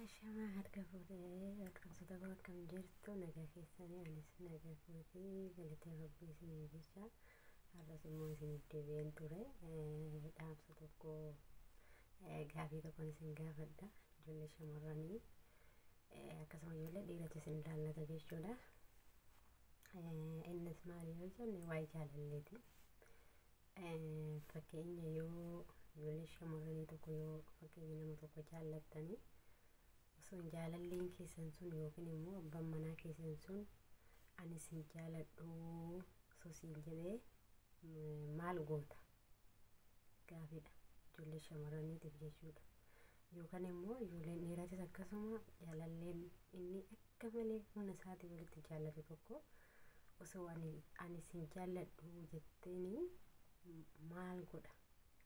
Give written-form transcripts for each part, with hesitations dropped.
Ashamaa harka fuudhee hordoftoota koo akkam jirtu nagaa keessanii anis nagaa kootii galatee rabbii isinii jecha har'as immoo isiniif deebi'een ture dhaamsa tokko gaafii tokkoon isin gaafadha ijoollee shamarranii akkasuma ijoollee dhiiratu isin ilaallata jechuudha. Innis maali yoo jenne waa'ee jaalalleeti. Fakkeenya yoo ijoollee shamarranii tokko yoo fakkeenya nama tokko jaallattanii osoo jaalalleen keessan sun yookiin immoo abbaan manaa keessan sun ani sin jaaladhu osoo siin jedhee maal goota gaafiidha ijoollee shamarraniitiif jechuudha. Yookaan immoo ijoolleen dhiiratis akkasuma jaalalleen inni akka malee humna isaatii walitti jaallatu tokko osoo ani sin jaalladhu jetteeni maal godha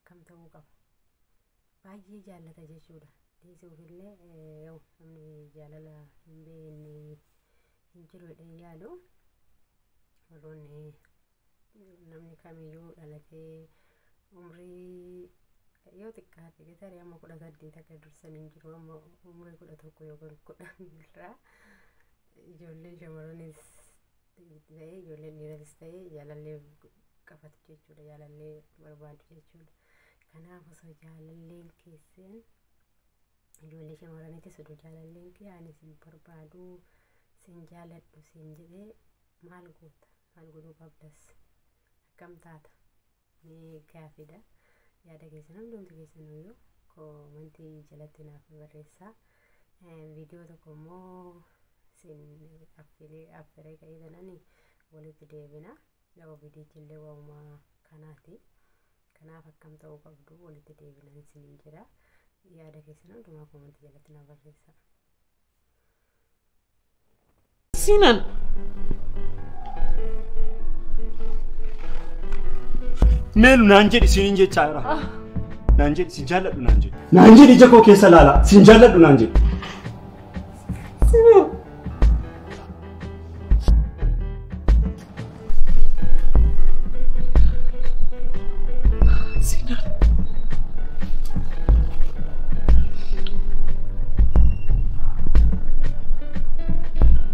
akkam ta'uu qaba baay'ee jaallata jechuudha. Dhiisuufillee namni jaalala hin beekne hin jiru jedhee yaadu warroonni namni kamiyyuu dhalatee umrii yoo xiqqaate tarii amma 18 akka dursan hin jiru amma umrii 11 yookaan 10 irraa ijoolleen shamarranis ta'ee ijoolleen dhiiratis ta'ee jaalallee qabatu jechuudha jaalallee barbaadu jechuudha. Kanaaf osoo jaalalleen keessan ijoollee shamarraniitis oduu jaalalleen kee ani sin barbaadu sin jaaladhu sin jedhee maal goota maal godhuu qabdas akkam taata mee gaafiidha. Yaada keessan hundumti keessan iyyuu koomantii jalatti naaf barreessaa. Viidiyoo tokko immoo sin affeeree ka'ee kanaan walitti deebina. Yoo viidiyichi illee waa'uma kanaati. Kanaaf akkam ta'uu qabdu walitti deebina isiniin jedha. Yaada keessan hundumaa koomantii jalatti naaf barreessaa. Sinan. Meelu naan jedhi sinin jechaa jira. Naan jedhi sin jaalladhu naan jedhi. Naan jedhi ija koo keessa laala sin jaalladhu naan jedhi. Sinan. Sinan.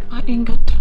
Baay'een gadda.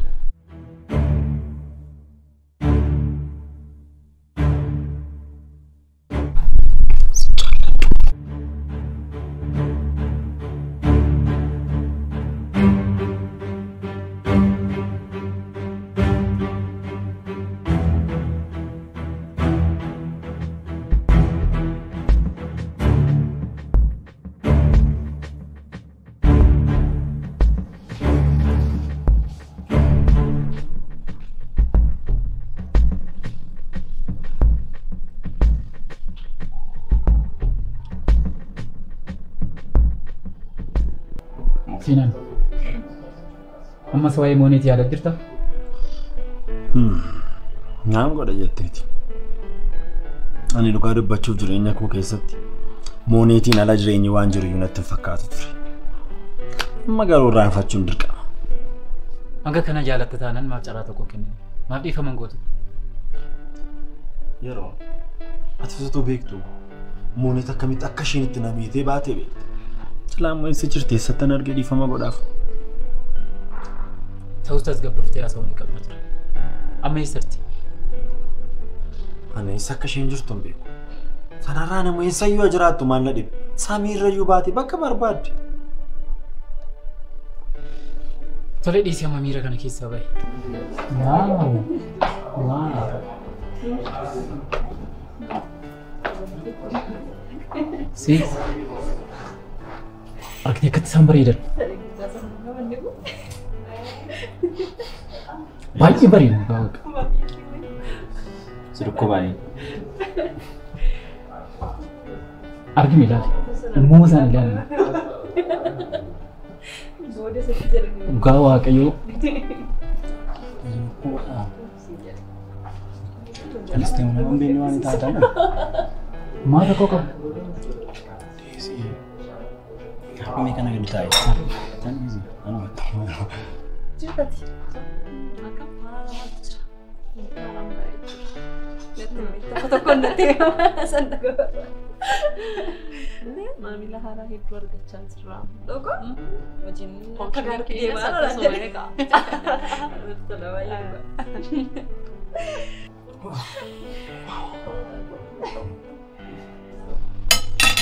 Sinan, ammas waa'ee Mooneetii yaada jirta? Naam godha jetteeti. Ani dhugaa dubbachuuf jireenya koo keessatti Mooneetiin ala jireenyi waan jiru iyyuu natti hin fakkaatu ture. Amma garuu irraanfachuun dirqama. Hanga kana jaalatta taanaan maaf carraa tokko kennine? Maaf dhiifama gootu? Yeroo ati osoo beektu Mooneet akkamitti akka isheen itti na miitee baatee beekta. Silaa eessa jirti eessattan argee dhiifama godhaaf? Ta'us tasgabbaftee haasa'uu ni qabna ture. Amma eessatti? Ani eessa akka isheen jirtu hin beeku. Sanarraa nama eessayyuu jiraattu maal na dhibe? Samiirrayyuu baate bakka barbaadde. Tole dhiisii amma miira kana keessaa bahi. Waaw! Waaw! Si argitee akkatti isaan bareedan. Baay'ee bareedu dhugaa waaqa. Si dhukkubanii. Arginu ilaali. Uumama isaan ilaali. Dhugaa waaqayyoo. Calistee nama hin beekne waan taatan. Maal rakkoo qabu? Mee kana gadi taa'e. Tan easy. Anumatti. Jirtati. Akkam maaltu jira? Natti tokko tokkoon natti san dhaga'u. Maamila haaraa hedduu argachaa jirra. Dhugaa? Hojiin akka gaariitti deemaa jira. Tola baay'ee dhugaa.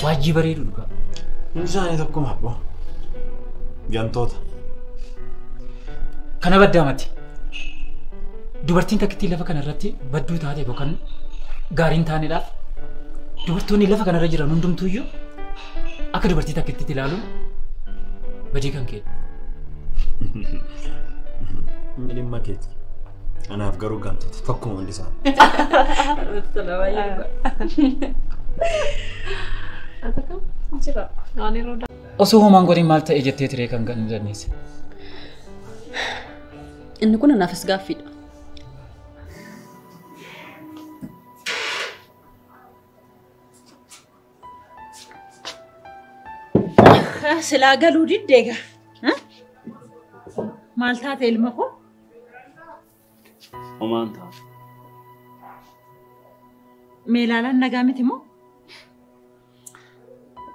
Waajjii bareedu dhugaa. Hundi isaanii tokkuma abboo. Gantoota. Kana baddaa mati. Dubartiin takkittiin lafa kanarratti badduu taate yookaan gaariin taaneedhaaf dubartoonni lafa kanarra jiran hundumtuuyyuu akka dubartii takkittiitti ilaaluun badii kan keedha. Inni dhimma keeti. Anaaf garuu gantoota tokkuma hundi isaanii. Tola baay'ee dhugaa. Akkam jira. Waan yeroo Osoo homaan godhin maal ta'e jettee tiree kan hin dandeesse. Inni kun anaafis gaaffiidha. Silaa galuu diddeega. Maal taate ilma koo? Homaan ta'a. Meelaalaan nagaa miti moo?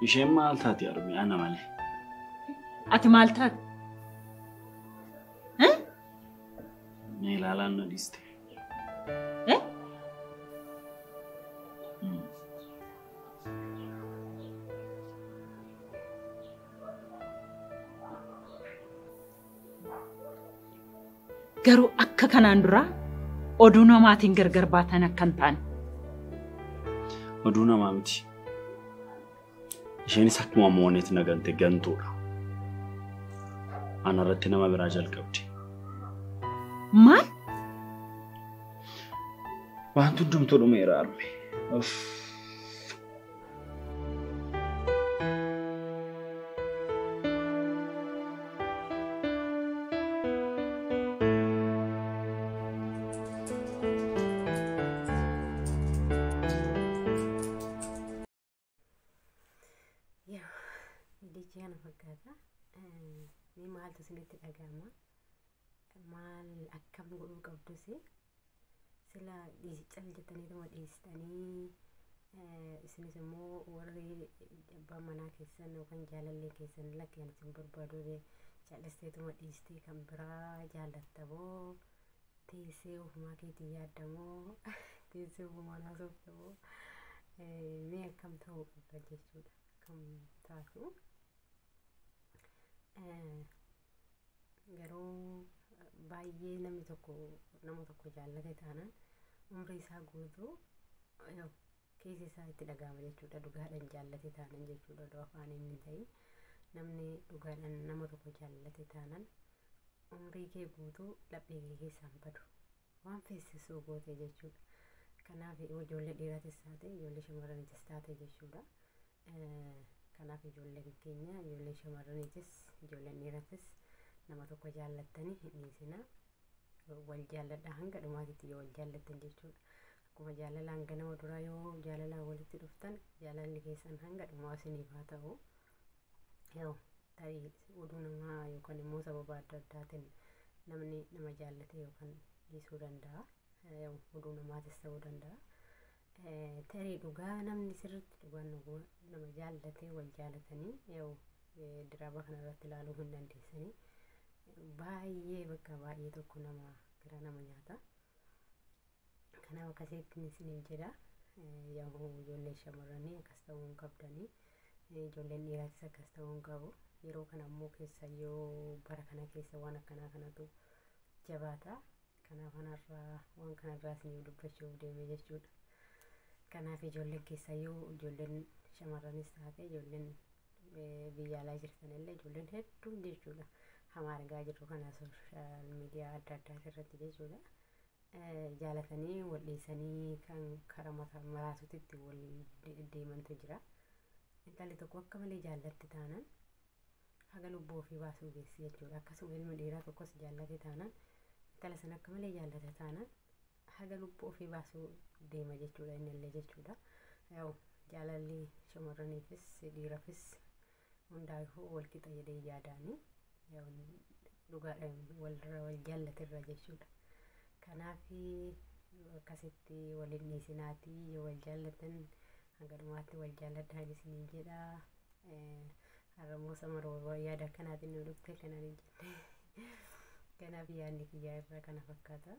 Isheen maal taate arbi ana malee. Ati maal taate? Meelaalaan na dhiiste. Garuu akka kanaan dura oduu namaatiin gargar baatan akka hin taane. Oduu namaa miti. Isheenis akkuma mooneet na gante gantuudha. Ana irratti nama biraa jalqabdi. Maal? Wanti hundumtuu dhumeera arme. Viidiyichi kana fakkaata. Mee maaltu isinitti dhaga'ama? Maal akkam godhuu qabdus? Sila cal jettaniituma dhiistanii isinis immoo warri abbaan manaa keessan yookaan jaalallee keessan lakki ani isin barbaadu callisteetuma dhiistee kan biraa jaallatta moo teessee ofumaa keetii yaadda moo teessee ofumaan haasofta moo mee akkam ta'uu qabda jechuudha. Akkam taatu. Garuu baay'ee namni tokko nama tokko jaallate taanaan umrii isaa guutuu keessi isaa itti dhaga'ama jechuudha. Dhugaadhaan jaallate taanaan jechuudha. Odoo afaan inni ta'in namni dhugaadhaan nama tokko jaallate taanaan umrii kee guutuu laphee kee keessaan badu waan feessisuu goote jechuudha. Kanaaf ijoollee dhiiraatis taate ijoollee shamarraniitis taate jechuudha. Kanaaf ijoolleen keenya ijoollee shamarraniitis ijoolleen dhiiraatis nama tokko jaallattanii hin dhiisinaa. Wal jaalladhaa hanga dhumaatitti yoo wal jaallattan jechuudha. Akkuma jaalalaan ganama duraa yoo jaalalaan walitti dhuftan jaalalli keessan hanga dhumaa isiniif haa ta'u. Yoo tarii oduu namaa yookaan immoo sababa adda addaatiin namni nama jaallate yookaan dhiisuu danda'a. Oduu namaatis ta'uu danda'a. Tarii dhugaa namni sirriitti dhugaan nama jaallatee wal jaallatanii yoo diraama kanarratti ilaaluu hin dandeessanii. Baay'ee bakka baay'ee tokko nama gara nama nyaata. Kanaaf akkasitti isiniin jedha. Yoo ijoollee shamarranii akkas ta'uu hin qabdanii. Ijoolleen dhiiraatis akkas ta'uu hin qabu. Yeroo kana immoo keessa yoo bara kana keessa waan akkanaa kanatu jabaata. Kanaaf kanarraa waan kanarraa isiniif dubbachuuf deeme jechuudha. Kanaaf ijoolleen keessayyuu ijoolleen shamarranis taate ijoolleen biyya alaa jirtanillee ijoolleen hedduun jechuudha. Hama argaa jirru kana sooshaal miidiyaa adda addaa irratti jechuudha. Jaalatanii wal dhiisanii kan karaa maraatutti wal deemantu jira. Intalli tokko akka malee jaallatti taanaan haga lubbuu ofii baasuu geessi jechuudha. Akkasuma ilmi dhiiraa tokkos jaallate taanaan intala sana akka malee jaallate taanaan haga lubbuu ofii baasuu deema jechuudha innillee jechuudha. Jaalalli shamarraniifis dhiiraafis hundaafuu wal qixa jedhee yaadaani. Dhugaadhaan wal jaallatirra jechuudha. Kanaaf akkasitti waliin dhiisinaatii yoo wal jaallatan Hanga dhumaatti wal jaalladhaan isiniin jedha. Har'ammoo samaroo yaada akkanaatiin nu dhufte kanaan hin jenne. Kanaaf yaadni kiyyaa irraa kana fakkaata.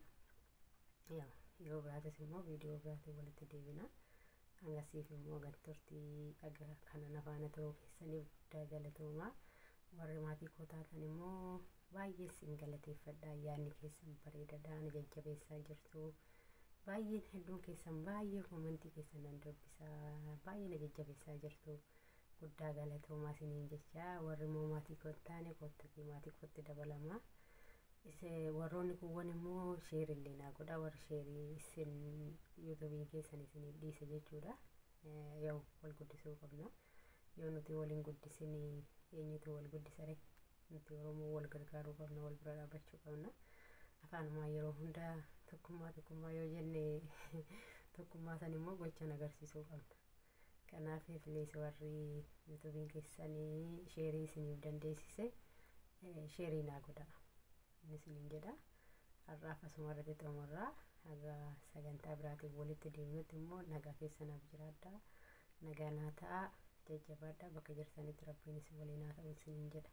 Yeroo biraatis immoo viidiyoo biraatiin walitti deebina. Hangasiif immoo turtii aga kana na faana turuu keessaniif guddaa galatoomaa. Warri maatii koo taatan immoo baay'ee isin galateeffadha. Yaadni keessan bareedaadha. Na jajjabeessaa jirtu. Baay'een hedduun keessan baay'ee koomentii keessan nan dubbisaa. Baay'ee na jajjabeessaa jirtu. Guddaa galatoomaa isiniin jecha. Warri immoo maatii koo hin taane koottatii maatii kootti dabalamaa. Warroonni kuuwwan immoo sheer illee naa godha. Warri sheerii isin yuutuubii keessan isiniif dhiise jechuudha. Yoo wal guddisuu qabna. Yoo nuti waliin guddisin eenyutu wal guddisa ree? Nuti Oromoo wal gargaaruu qabna, wal bira dhaabbachuu qabna. Afaanumaa yeroo hunda tokkummaa tokkummaa yoo jenne tokkummaa san immoo gochaan agarsiisuu qabna. Kanaaf filees warri yuutuubiin keessanii sheerii isiniif dandeessise sheerii naa godha. Inni isiniin jedha. Har'aaf asuma irratti xumurraa haga sagantaa biraatiin walitti deemnutti immoo nagaa keessanaaf jiraadha. Nagaa naa ta'a. Jajjabaadha. Bakka jirtanitti rabbiin isin waliin haa ta'u isiniin jedha.